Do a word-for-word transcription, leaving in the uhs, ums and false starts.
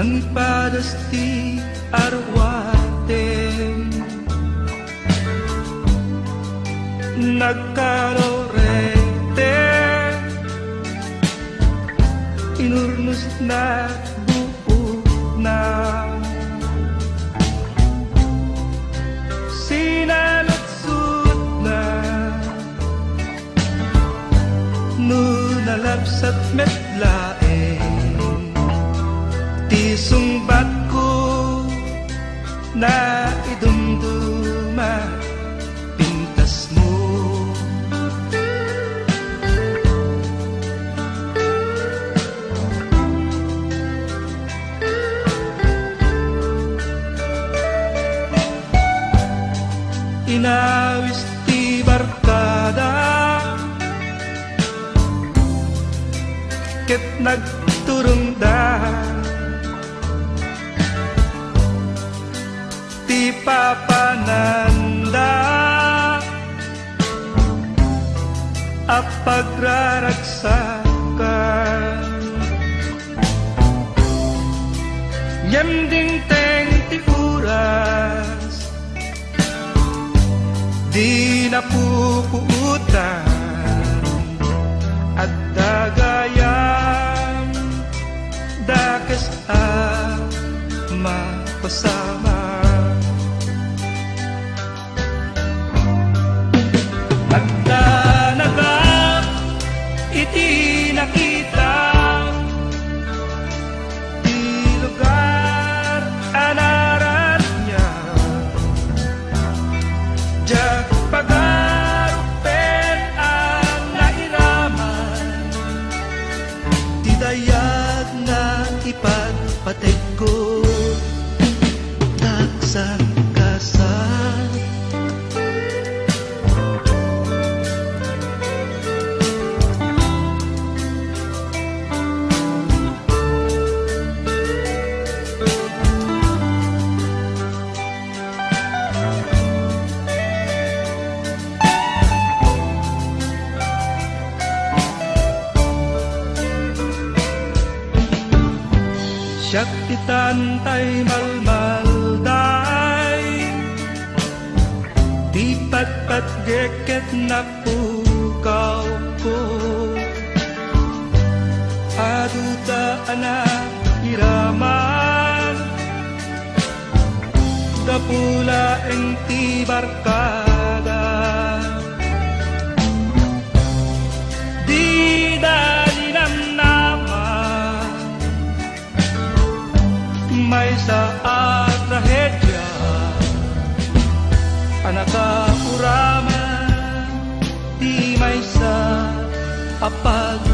Ipadas ti aruatem, nagkarorete, inurnusna buokna, sinaludsodna. No nalabsat met laeng ti sungbatko, naidumduma pintasmo. Inawis ti barkada ket nagturongda ti papananda a pagraragsakan. Ngem dimteng ti oras, di napupuotan, adda gayam dakes a mapasamak. Adda nagap iti nakita ti lugar a naratnya. Diak pagarupen a nairaman ti dayag nga ipagpategko. Taksang kasa. Siak ti tantay malmalday, ti patpatgek ket napukawko. Aduda a nairaman, gapu laeng ti barkada. Dida linamnama maysa a trahedia a nakauraman ti maysa a pag-